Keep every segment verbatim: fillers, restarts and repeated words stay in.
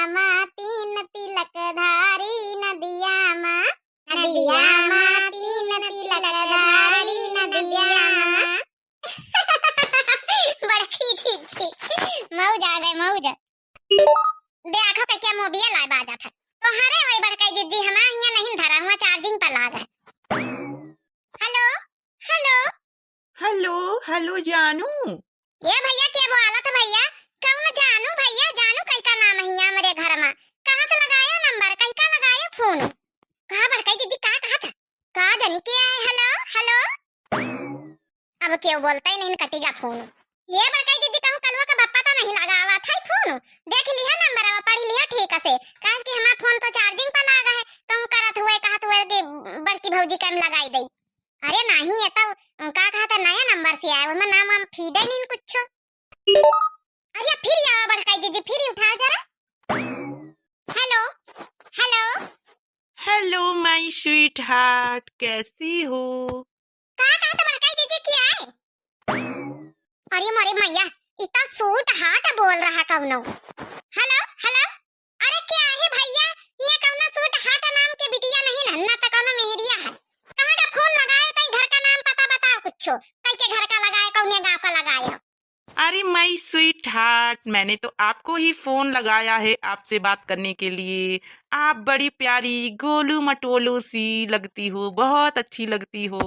मा तीन तिलक धारी नदिया मा, नदिया मा तीन तिलक धारी नदिया मा। बड़की जिज्जी, मौज आ गए, मौज। देखो के क्या मोबिया लाए बाजत है। तोहरे होई बड़की जिज्जी, हमार हियां नहीं धरा हुआ, charging पर लाग है। हेलो, हेलो। हेलो, हेलो जानू। ए भैया, के बोलत है भैया? कौन जानू भैया? जानू कई का नाम है हियां हमरे घर मा? कहाँ से लगायो नंबर? कई का लगायो फोन? का बड़की जिज्जी का कहत है? का जानी के है? हेलो, हेलो। अब केहू बोलतै नहीं, कटिगा फोन। ए बड़की जिज्जी, कहूँ कलुआ का बप्पा तो नहीं लगावत है फोन? देख लिहा नंबरवा, पढ़ लिहा ठीक से, काहे कि हमार फोन तो charging पर लागा है। कहूँ करत हुए, कहत हुए कि बड़की भौजी का हम लगाई दई। अरे नहीं, ये तो का कहत है, नया नंबर से आया, ओमा नाम वाम feed ही नहीं कुछ। अरे फिर आवा बड़की जिज्जी, फिर उठाओ जरा। हेलो, हेलो। हेलो my sweetheart, कैसी हो? का कहत बड़की जिज्जी, क्या है? अरे मोरे मैया, इतना sweetheart बोल रहा कौनो। हेलो, हेलो। अरे क्या है भैया, ये कौनो sweetheart नाम के बिटिया नहीं है, ना तो कौनो मेहरिया है। कहाँ का फोन लगाए, तई घर का नाम पता बताओ कुछ, कई के घर का लगाए, कौने गाँव का लगाए हो? अरे my sweetheart, मैंने तो आपको ही फोन लगाया है आपसे बात करने के लिए। आप बड़ी प्यारी गोलू मटोलू सी लगती हो, बहुत अच्छी लगती हो।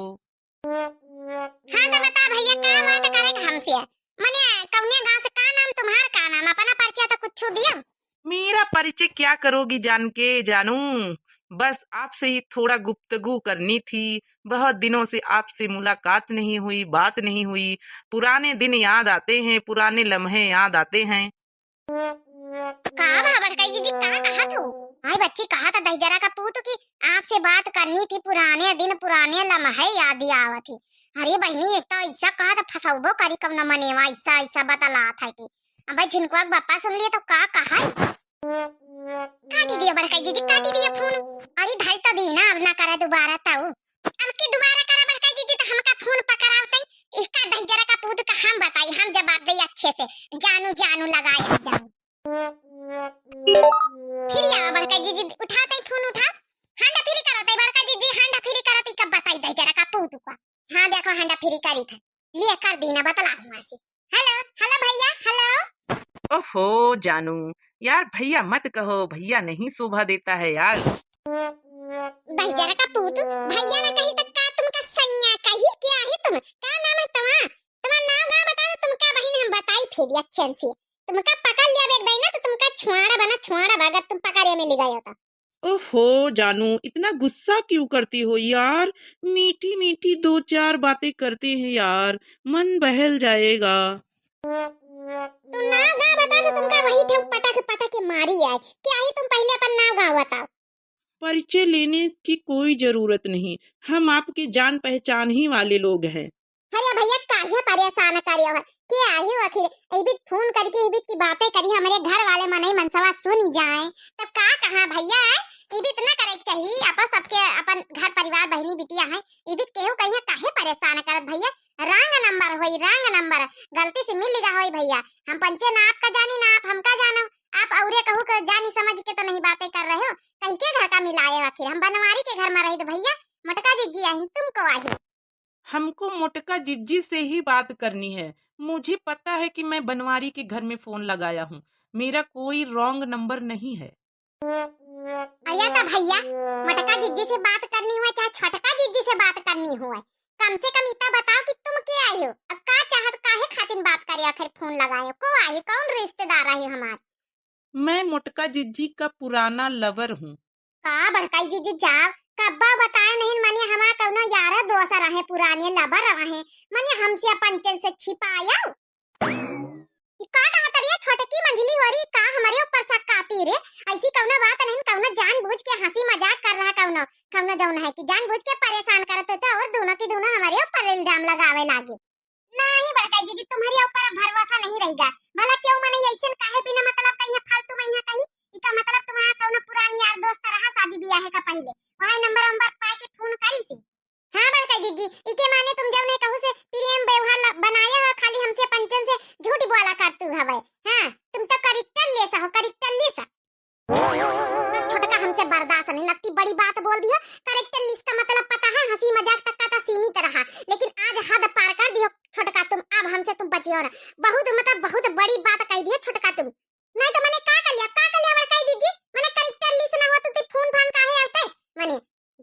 हाँ तो बता भैया, का बात करे के हमसे? मने कौने गाँव से, का नाम तुम्हार, का नाम? अपना परिचय तो कुछ दियो। मेरा परिचय क्या करोगी जान के जानू, बस आपसे ही थोड़ा गुफ्तगू करनी थी। बहुत दिनों से आपसे मुलाकात नहीं हुई, बात नहीं हुई। पुराने दिन याद आते हैं, पुराने लम्हे याद आते हैं। का बा बड़की जिज्जी, का कहा तू? आई बच्ची, कहा था दहिजरा का पूत कि आपसे बात करनी थी, पुराने दिन पुराने लम्हे याद आवत ही। अरे बहिनी, एक तो ऐसा कहा था, फसौबो करी कौनो मनेवा, ऐसा ऐसा बतलात है कि अबे झिनकुआ के बप्पा सुन लिए तो का कहाई? काटी दिया बड़की जिज्जी, काटी दिया फोन। अरे धई तो दी ना, अब ना करे दोबारा ताऊ। अब की दोबारा करा बड़की जिज्जी तो हमका फोन पकड़ावतई। इसका दहिजरा का पूत का हम बताई, हम जवाब दे अच्छे से। जानू जानू लगाए जानू। फिर आवा बड़की जिज्जी, उठातई फोन उठा। हांडा फिरी करतई बड़की जिज्जी, हांडा फिरी करतई, कब बताई दहिजरा का पूत का। हाँ देखो हांडा फिरी करी था। लिए कर दी ना, बतला हुआ से। हेलो, हेलो भैया, हेलो। ओहो जानू, यार भैया मत कहो, भैया नहीं शोभा देता है यार। दहिजरा का पूत, भैया ना कही तो का तुमका सैया कही, क्या है तुम? का नाम है तुम्हार? तुम्हार नाम ना बता तो तुमका बहिन हम बताई फिर अच्छे से। तुमका पकड़ लिया एक दाई ना तो तुमका छुआड़ा बना छुआड़ा बा, अगर तुम पकड़े में ले गए हो तो। ओहो जानू, इतना गुस्सा क्यों करती हो यार? मीठी मीठी दो चार बातें करते हैं यार, मन बहल जाएगा। तुम नाव गाँव बताओ तो तुमका वही ठेव पटक पटक के मारी आए। क्या ही तुम पहले अपन नाव गाँव बताओ। परिचय लेने की कोई जरूरत नहीं, हम आपके जान पहचान ही वाले लोग हैं। अरे भैया, काहे परेशान करे हो? के आही हो आखिर? इबित फोन करके इबित की बातें करी, हमरे घर वाले मनई मनसवा सुनी जाए, तब का कहा भैया? इबित ना करे के चाहिए, आपस सबके अपन घर परिवार बहिनी बिटिया है, इबित केहू कहिए काहे परेशान करत भैया? Wrong number होई, wrong number, गलती से मिल गया होई भैया। हम पंचे ना आपका जानी ना आप हमका जानो, आप औरे कहू के जानी समझ के तो नहीं बातें कर रहे हो, कहीं के घर का मिलाए हो आखिर? हम बनवारी के घर में रहित भैया, मोटका जिज्जी आहिन, तुमको आहिन। हमको मोटका जिज्जी से ही बात करनी है। मुझे पता है कि मैं बनवारी के घर में फोन लगाया हूँ। मेरा कोई wrong number नहीं है। अरे तो भैया, मोटका जिज्जी से बात करनी हुए चाहे छोटका जिज्जी से बात करनी हुए, कम से कम इतना बताओ कि तुम के आए हो, अब का चाहत, काहे खातिर बात करे, आखिर फोन लगाए हो, को आए, कौन रिश्तेदार रहे हमार? मैं मोटका जिज्जी का पुराना lover हूँ। का बड़काई जिज्जी जाव, कब्बा बताए नहीं, मने हमार कौनो यारा दोस्त रहे, पुराने lover रहे, मने हमसे पंचन से छिपाया। ई का कहत रही छोटकी मंझली हो रही, का हमरे ऊपर शक काती रे? ऐसी कौनो बात नहीं, कौनो जानबूझ के हंसी मजाक कर रहा, कौनो, कौनो जौन है कि जानबूझ के परेशान करत होता और दोनों की दोनों हमरे ऊपर इल्जाम लगावे लागे। नहीं बड़काई जिज्जी, तुम्हरे ऊपर अब भरोसा नहीं रहेगा। भला क्यों मने ऐसन काहे बिना मतलब का यहाँ फालतू में यहाँ कही? इका मतलब तुम्हारा कौनो पुरान यार दोस्त रहा शादी ब्याह का पहले, वही नंबर वंबर पाए के फोन करी से। हाँ बड़काई जिज्जी, इके माने तुम जौन है कहू से प्रेम व्यवहार ल-, बनाया हो, खाली हमसे पंचन से झूठ बोला करतू हवे। हाँ, तुम तो character लेसा हो, character लेसा। दियो। करेक्टर लिस्ट का मतलब पता है, हंसी मजाक तक का तो सीमित रहा, लेकिन आज हद पार कर दियो छोटका तुम। अब हमसे तुम बचियो ना। बहुत, मतलब, बहुत बड़ी बात कह दियो छोटका तुम। नहीं तो मने का कर लिया, का कर लिया बड़काई दीदी? मने करेक्टर लिस्ट ना हो तो फोन फान काहे आते? मने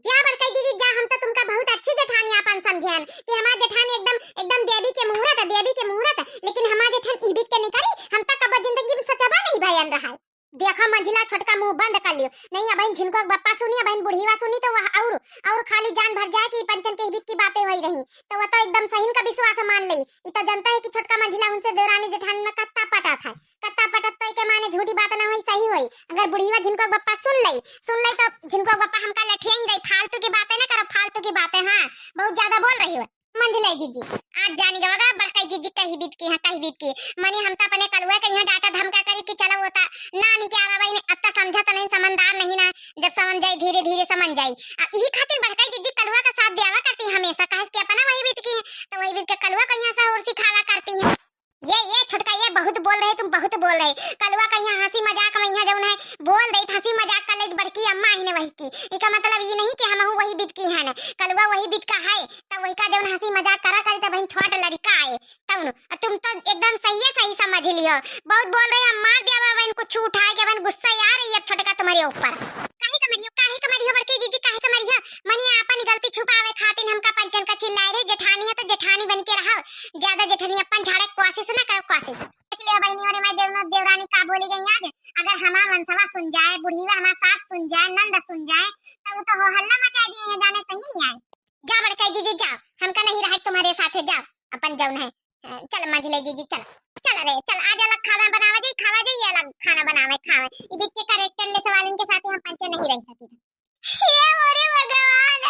जा बड़काई दीदी जा, हम तो तुमका बहुत अच्छी जेठानी आपन समझेन कि हमार जेठानी एकदम, एकदम देवी के मूरत है, देवी के मूरत है। लेकिन हमार जेठान ई बीत के निकली, हम तो कब जिंदगी में सचबा नहीं भयन रहा है। देखो मंझिला, छोटका मुंह बंद कर लियो। नहीं, अबहिन झिनको के बप्पा सुनी, अबहिन बुढ़ीवा सुनी तो वह और, और खाली जान भर जाए कि ई पंचन के ई बीत की बातें होई रही। तो वह तो एकदम सही का विश्वास मान ले। ई तो जनता है कि छोटका मंझिला उनसे देवरानी जेठानी में कत्ता पटत है। कत्ता पटत तो एके माने झूठी बात ना होई, सही होई। अगर बुढ़ीवा झिनको के बप्पा सुन ले, सुन ले तो झिनको के बप्पा हमका लठियाइन जाई। फालतू की बातें ना करो, फालतू की बातें। हाँ, बहुत ज्यादा बोल रही हो। मंझिला जीजी, आज जानी गवा का बड़काई जीजी कही बीत की, हाँ, कही बीत की। मने हम तो अपने कलुआ के यहाँ डांटा धमका करी कि चलो वो ता नानी के आवा बहिनी, अब तो समझा तो नहीं, समझदार नहीं ना, जब समझ जाई धीरे धीरे समझ जाई। आ, यही खातिर बड़काई जीजी कलुआ का साथ दियावा करती हमेशा, काहे कि अपना वही बीत की, तो वही बीत के कलुआ को यहाँ सहूर सिखावा करती है। ये, ये छोटका, ये बहुत बोल रहे, तुम बहुत बोल रहे। कलुआ का यहाँ हंसी मजाक में यहाँ जौन है बोल देत, हंसी मजाक कर लेत बड़की अम्मा ही ने वही की। इका मतलब ये नहीं कि हमहू वही बीत की है ना, कलुआ वही बीत का है, तब वही का जौन हंसी मजाक करा करी तब बहिन छोट लड़का आए तब न। आ तुम तो एकदम सही है, सही समझ लियो। बहुत बोल रहे, हम मार दिया बहिन कुछ उठाए के बहिन, गुस्सा आ रही है छोटका तुम्हारे ऊपर। काहे का मरियो, काहे का मरियो बड़की जीजी, काहे का मरियो? मने आपन गलती छुपावे खातिर हमका पंचन का चिल्लाए रहे, जेठानी है तो जेठानी बन के रहो, ज्यादा जेठनियापन झाड़े कोशिश ना करो, कोशिश। देख लिया बहिनी, अरे मैं देवनो देवरानी का बोली गई आज, अगर हमार मनसवा सुन जाए, बुढ़ीवा हमार सास सुन जाए, नंद सुन जाए, तो वो तो हो हल्ला मचा दिए हैं, जाने सही नहीं आए। जा बड़काई जीजी जाओ, हमका नहीं रहे तुम्हारे साथे, जाओ अपन जौन है। अ, चल मंझिला जीजी चल, चल रे चल, आज अलग खाना बनावा जाई, खावा जाई, ये अलग खाना बनावे खावे। ई बीच के करेक्टर लेस वालन के साथे हम पंचे नहीं रह सकी। हे मोरे भगवान,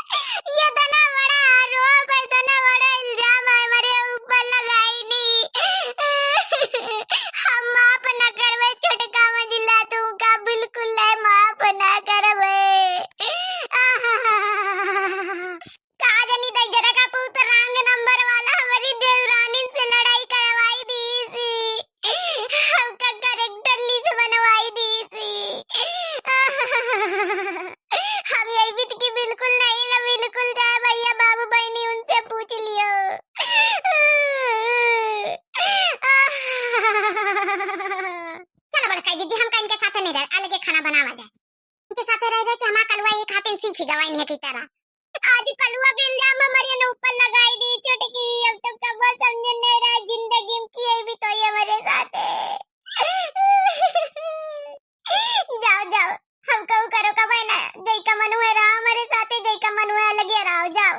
ये इतना बड़ा आरोप है, इतना बड़ा इल्जाम है हमारे ऊपर लगाई नी। हम माफ ना करबे छोटका मंझिला, तुमका बिल्कुल ले माफ ना करबे। का जानी दई जरा का पूत रंग नंबर वाला हमारी देवरानी से लड़ाई करवाई दी थी। हमका करेक्टर लिस्ट बनवाई दी थी। हम यही बीत की बिल्कुल नहीं ना, बिल्कुल जाए भैया बाबू बहनी उनसे पूछ लियो। चलो बड़काई जीजी, हमका इनके साथे नहीं रह, अलगे खाना बनावा जाए। इनके साथे रह जाए कि हमार कलुआ ये खातिन सीखी गवा इन्हें की तरह। आज कलुआ के इल्जाम हमारे न ऊपर लगाई दी छोटकी, अब तो कबो समझ नहीं रहा जिंदगी में की है भी तो ये हमारे साथे। जाओ जाओ, हम कहू करो का बहना, जय का मन हुए रहा हमारे साथे, जय का मन हुए लगे रहो, जाओ।